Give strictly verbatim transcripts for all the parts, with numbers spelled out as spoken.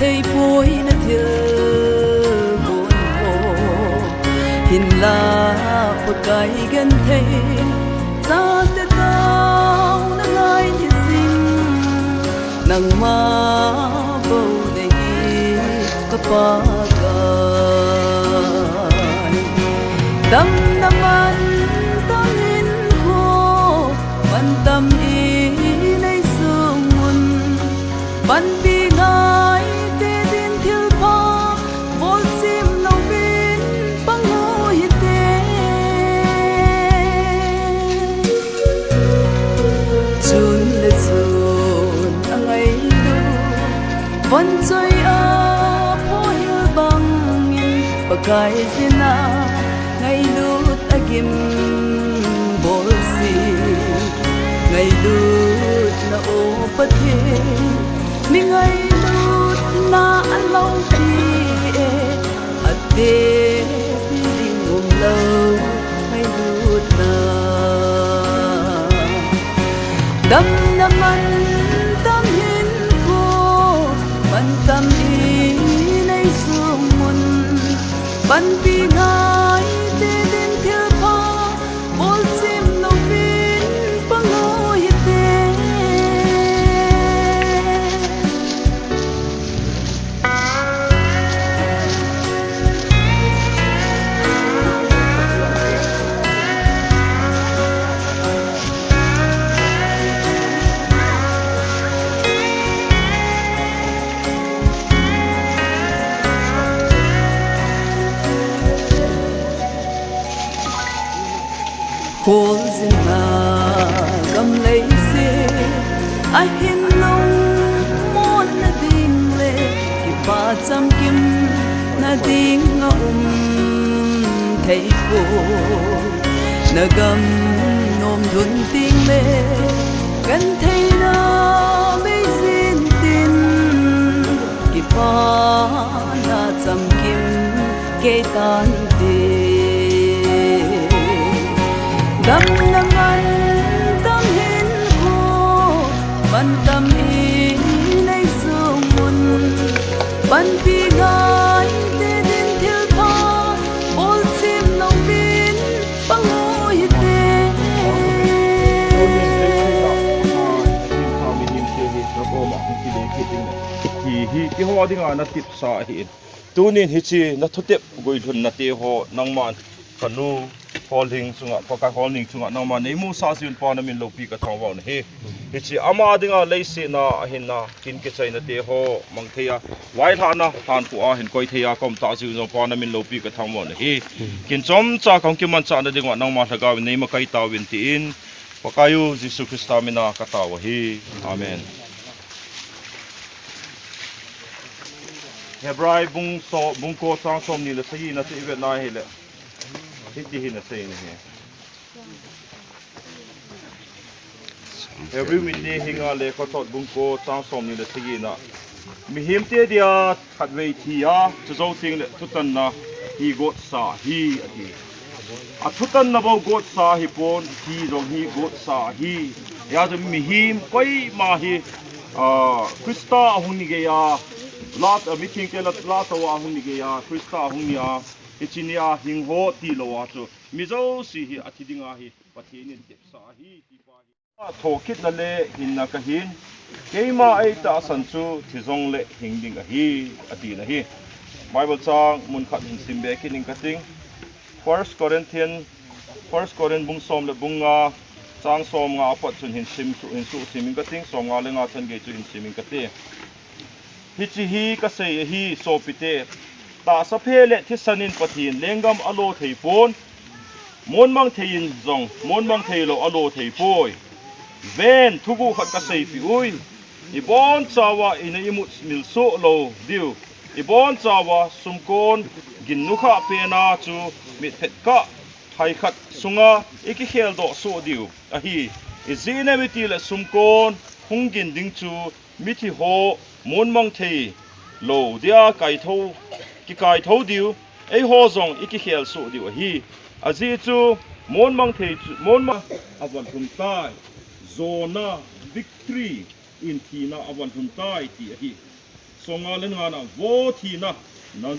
Thei poi na thil gon ho, hinla Pakai genthei, chate taona ngai ni jing, nangma bou na hi ka Pakai. Damna mantam hinkho, mantam i nei sung un, panpi ngai te din thilpha, bolchim louvin pang u hite. Chun le chun a ngailut, von choi a phohil bangin, Pakai jina ngailut a gim bolse. Ngailutna o Pathen, mi ngailutna a loupi e, a te pi ding umlou ngailutna. Damna mantam hinkho, mantam i nei sung un, panpi ngai te din thilpha, bolchim louvin pang u hite. Kholjinna gam leiset a hin lungmonna ding le kipa chamkimna ding a um thei poi. Na gam nom lhun ding le gentheina beijin tin, kipana chamkim kei tante. Damna mantam hinkho, mantam i nei sung un, panpi ngai te din thilpha, bolchim louvin pang u hite. Hi, hi, keiho dinga na tipsa ahi. Tunin hiche na thutep guilhunna te ho nangman ka nu Holhing chunga, Pakai Holhing chunga nangman nei musah jiuvin Pa na min loupi ka thangvah u ahi. Hiche ama dinga leiset a ahinna kin kichaina te ho mang thei a, vailhahna lhankhuh a hin koi thei a ka um tah jiu jong Pa na min loupi ka thangvah u ahi. Kin chomcha ka hung kimanchah na dinga nangma lhagao in nei makai tauvin tin, Pakai u Jesu Christa mina ka tao ahi. Amen. Hebrai bung so, bung ko chang somni le sagi na chu i vet na hile, hiti hin asei in ahi. Hebrew mite henga lekhathot bung ko chang somni le sagi na, mihemte dia khatvei thi a, chujou teng le thutanna hi gotsa ahi, ati. A thutanna bou gotsa ahipon, thi jong hi gotsa ahi. Hijeh chun mihem koima hi, ah, Christa ahung ni geiya, la, ah, mithengte la, la tou a ahung ni geiya, Christa ahung ni a, hiche nia hing ho tilou a chu mi jouse hi athi ding ahi, Pathen in tepsa ahi, ti pa hi. Thokitna le hinna kahin, keima eitahsan chu thi jongle hing ding ahi, atin ahi. Bible chang mun khat hin sim be kit ing kating. First Corinthian, First Corinth bung som le bung nga, chang som nga apat chun hin sim, hin susim ing kating, som nga le nga chan gei chu hin sim ing kate. Hiche hi kasei ahi, sopite, tahsa phe le thisan in Pathen lenggam alo thei pon, monmang thei in jong monmang thei lou alo thei poi. Ven, thuguh khat kaseipeh uve. Ibonchauva ina imut mil soh lou diu, ibonchauva sumkon gin nukhah pena chu mitphet kah hai khat sunga ikikhel doh soh diu ahi. Ijeh inem itile sumkon hung gin ding chu mithi ho monmang thei lou dia kaithou, kikaithou diu, eiho jong ikikhel soh diu ahi. Ajeh chu monmang thei chu, monmang, avan lhung tai. Jona, victory in thina avan lhung tai ti ahi. Somnga le ngana, vo thina, na,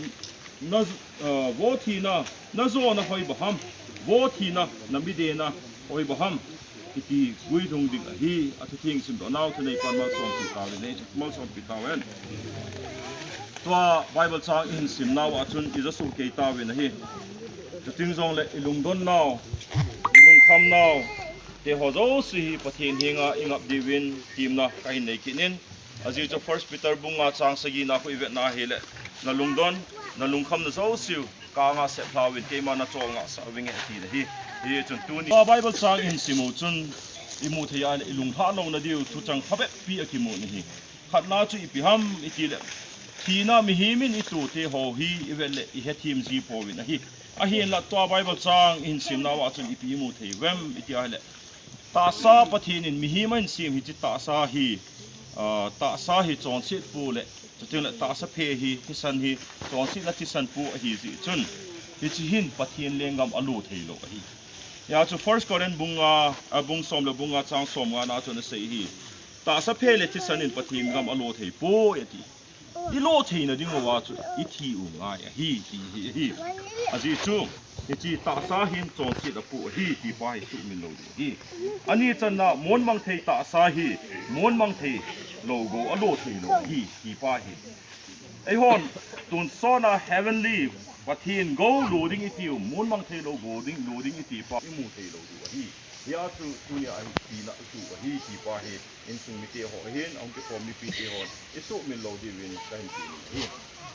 na, ah, vo thina, najona hoiba ham, vo thina, namidena hoiba ham, iti guilhung ding ahi. Athutheng simdoh nau thuneipan malsompi tauvin, malsompi tauvin. Tua Bible chang ihin simnau a chun ija soh kei tauvin ahi. Chuting jongle ilungdon nau, ilungkham nau, teho jouse hi Pathen henga ingap diuvin temna kahin nei kit in. Ajeh chu First Peter bung nga chang sagi na khu ivet na hile, nalungdon, nalungkham na jouseu, ka anga seplhauvin, keima nachol ngahsah vinge ati ahi. Hichun tuni a Bible chang ihin simu chun, imu thei ahile, ilunglhah louna diu thuchang phabep pi akimu ahi. Khatna chu ipi ham itile, thina mihem in ito teho hi ivet le ihethem ji pouvin ahi. Ahinla tua Bible chang ihin simnau a chun ipi imu thei uvem iti ahile, tahsa Pathen in mihem ahin sem hiche tahsa hi, ah, tahsa hi chonset pu le, chutengle tahsa phe hi, thisan hi, chonsetna thisan pu ahi jeh chun, hiche hin Pathen lenggam alo theilou ahi. Hijeh chun First Corinth bung nga, ah, bung som le bung nga chang somnga na chun asei ahi. Tahsa phe le thisan in Pathen lenggam alo thei poi ati. Ilo theina ding uva chu ithi u ngai ahi, ti hi ahi. Ajeh chu, hiche tahsa hin chonset apu ahi, ti pa hi suhmil lou ding ahi. Ani channa, mon mang thei tahsa hi, mon mang thei lou gou alo theilou ahi, ti pa hi. Eihon, tonsot a heavenly, Pathen gou lo ding itiu, mon mang thei lou gou ding, lo ding iti pa, imu thei lou diu ahi. Hijeh chun, tunia hi thina atu ahi, ti pa hi. Insung mite ho hin, ahung kikhom mipi te hon, isuhmil lou diuvin kahin ti ahi.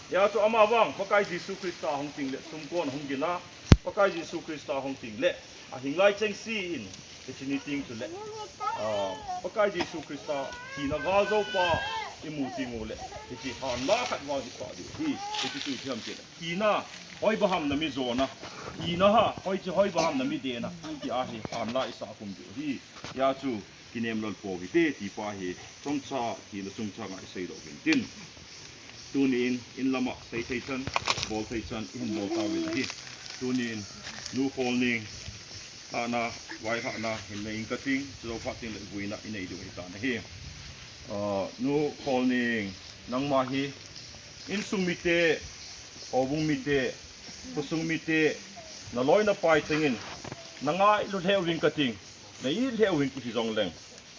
Hijeh chun amavang, Pakai Jesu Christa ahung tengle, sumkon ahung gin a, Pakai Jesu Christa ahung tengle, ahinglai chengse in, hiche ni teng chule, ah, Pakai Jesu Christa, thina gal jou pa, imu teng ule, hiche hanla khat vang isah diu ahi, hiche chu ipi ham tile, thina, hoiba ham nami jona, thina ha, hoiche hoiba ham nami dena, ti ahi, hanla isah khum diu ahi, hijeh chun, kinem lal pou hite, ti pa hi, chomcha, thina chungchang a isei doh uvin tin. Tunin, in lama, sei thei chan, bol thei chan, ihin bol tauvin ahi. Tunin, Nu Kholning, lhahna, vailhahna, hin nei inge kating, chujou phat tengle vuina inei diu ahitan ahi. Ah, Nu Kholning, nangma hi, insung mite, houbung mite, khosung mite, naloi napai chengin, nangailut lheh uving kating, na-it lheh uving kahi jongleng.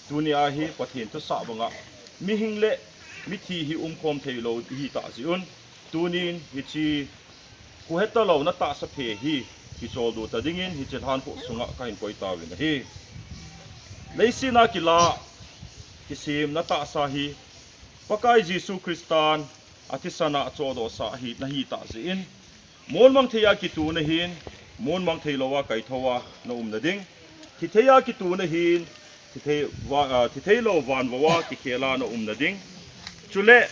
Tunia hi Pathen thusah banga, mihing le mithi hi umkhom theilou ihi tah jeh un. Tunin hiche, khuheta lou natahsa phe hi, kicholdo ta dingin hiche lhankhuh sunga kahin koi tauvin ahi. Leiset a kila, kisem natahsa hi, Pakai Jesu Christan, athisan a achohdohsa ahi, nahi tah jeh in. Mon mang thei a kitu nahin, mon mang thei lou a kaithou a naum nading. Thi thei a kitu nahin, thi thei va-, ah, thi thei lou vanvou a kikhel a naum nading. Chule,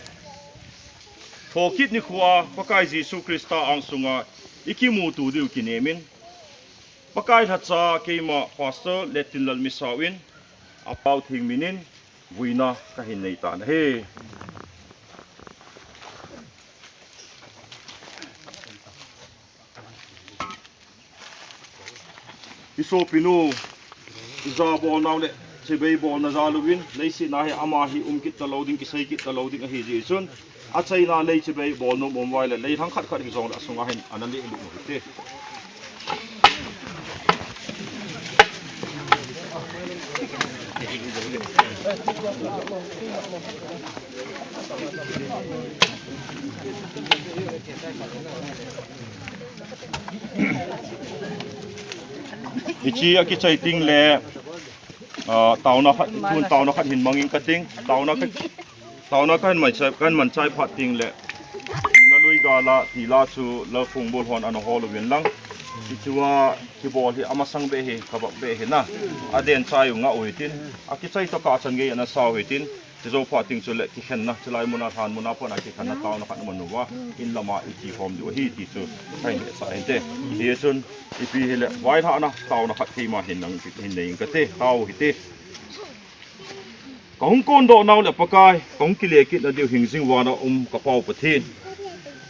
thokit nikho a Pakai Jesu Christa angsunga ikimuto diu kinemin. Pakai lhacha keima Pastor Lettinlal Misao in, apao theng minin, vuina kahin nei tan ahi. Isopinu, ija bolnau le, chibai bolna jal uvin, leiset a hi ama hi um kit talou ding, kisei kit talou ding ahi jeh chun, achaina lei chibai bolnom um uva ahile, lei lhang khat khat hijongle asunga hin ana lehlut u hite. Hiche akichai tengle, ah, taona khat, tun taona khat hin mang inge kating, taona khat, taona kahin man chai, kahin man chai phat tengle, thina lui gal a, thila chu Lalkhongbul hon ana hol uvin lang. Hichea kibol hi amasang beh hi, kabang beh hi na. Aden chai u ngah u hitin, akichai tokah chan gei ana sa u hitin, chujou phat teng chule kikhenna, chulai muna lhan muna pat a kikhenna taona khat aman uva, in lama ikikhom diu ahi ti chu kahin hetsah hinte. Hichun, ipi hile, vailhahna taona khat keima hin nang, hin nei inge kate, tao hite. Kahung kondoh nau le Pakai, kahung kile kit nadiu hingjing vana um kapau Pathen.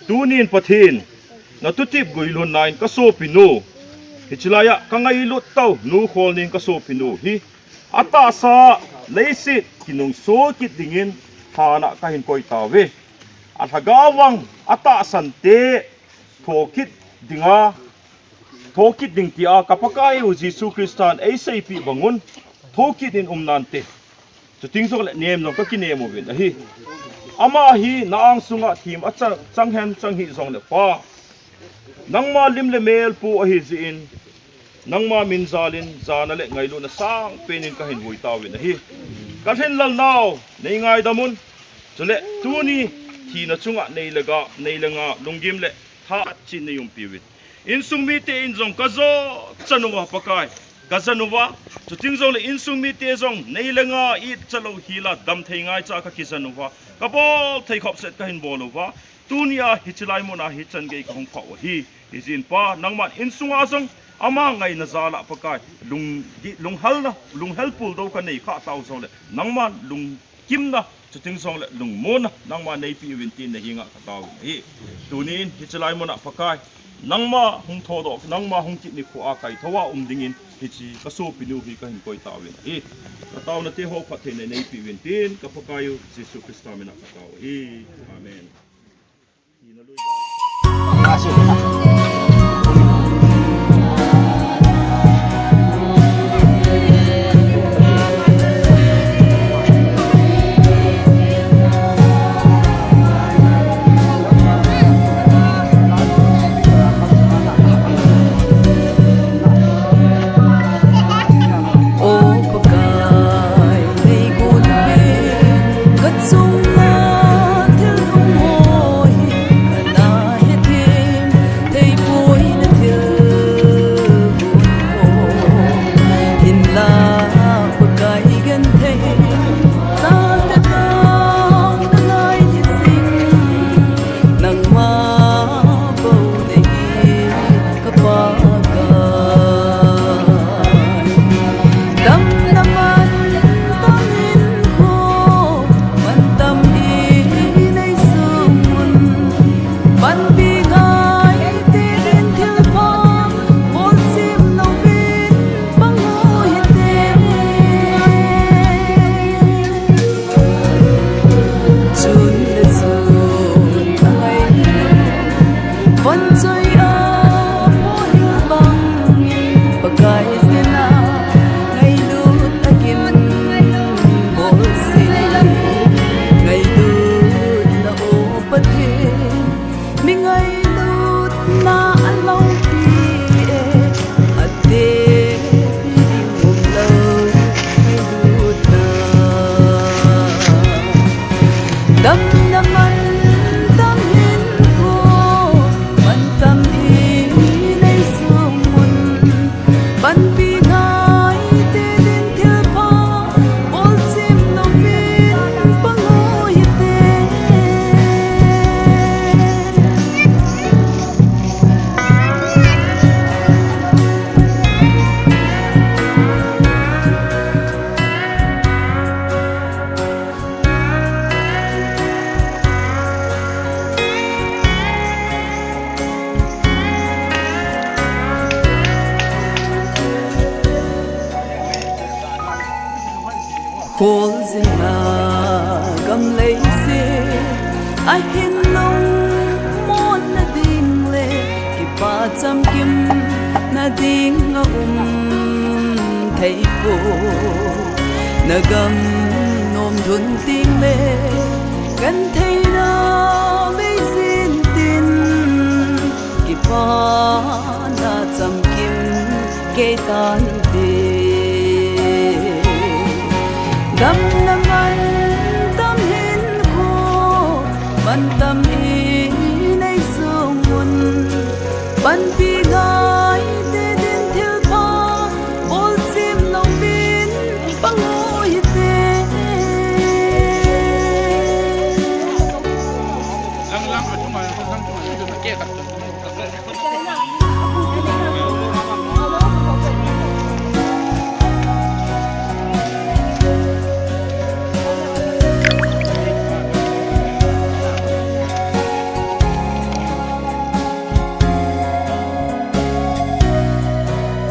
Tunin Pathen, natutep guilhunna in kasopinu, hiche laiya kangailut tau Nu Kholning kasopinu hi, atahsa leiset kinungso kit dingin lhan a kahin koi tauve. alhagao vang atahsan te thokit dinga, thokit ding tia ka Pakaiyu Jesu Christan eiseipeh bangun thokit in um nante. Chuting jongle nem jong kakinem uvin ahi. Ama hi na angsunga thim achang, chang hen chang hih jongle Pa, nangma lim le mel pu ahi jeh in, nangma min jalin jana le ngailutna sangpen in kahin vui tauvin ahi. Ka lhinlel nau, nei ngaidam un. Chule tuni thina chunga nei le ga, nei le nga, lunggim le tha chin nei umpiuvin. Insung mite in jong ka jochan uva Pakai, ka jan uva. Chuting jongle insung mite jong nei le nga it chalou hila damthei ngaicha ka kijan uva. Ka bolthei khopset kahin bol uva. Tunia hiche lai muna hichan gei kahung phah u ahi. Hijeh in Pa, nangman insunga jong ama ngaina jala Pakai, lung, lunghalna, lunghel puldou kanei khah tau jongle, nangman lungkimna, chuting jongle lungmonna nangman neipeuvin tin nahenga kataovin ahi. Tunin hiche lai muna Pakai, nangma hung thodoh, nangma hung kit nikhoa kaithouva um dingin hiche kasopinu hi kahin koi tauvin ahi. Kataona teho phattheina neipeuvin tin ka Pakaiyu Jesu Christa mina katao ahi. Amen. O Pakai, nei gon pen, ka chunga thil lungmong hi, kana hethem thei poi na thil gon ho. Hinla Pakai genthei, chate tao na ngai hi jing, nangma bou nei hi. Ka Pakai, damna mantam hinkho, mantam hi nei sung un. Panpi ngai te din thilpha, bolchim louvin pang u hite. Chun le chun a ngai lou, von choi a pohil bangin Pakai jina ngailut a gim bolse. Ngailutna o Pathen, mi ngailutna a loupi e, a te pi ding um lou ngailutna. Damna mantam hinkho, mantam hi nei sung un. Panpi ngai te din thilpha, bolchim louvin pang u hite. Kholjin a gam leiset a hin lungmonna ding le kipa chamkimna ding a um thei poi. Na gam nom lhun ding le gentheina bei jin tin, kipana chamkim kei tante. Damna mantam hinkho, mantam hi nei sung un. Panpi ngai te din thilpha, bolchim louvin pang u hite.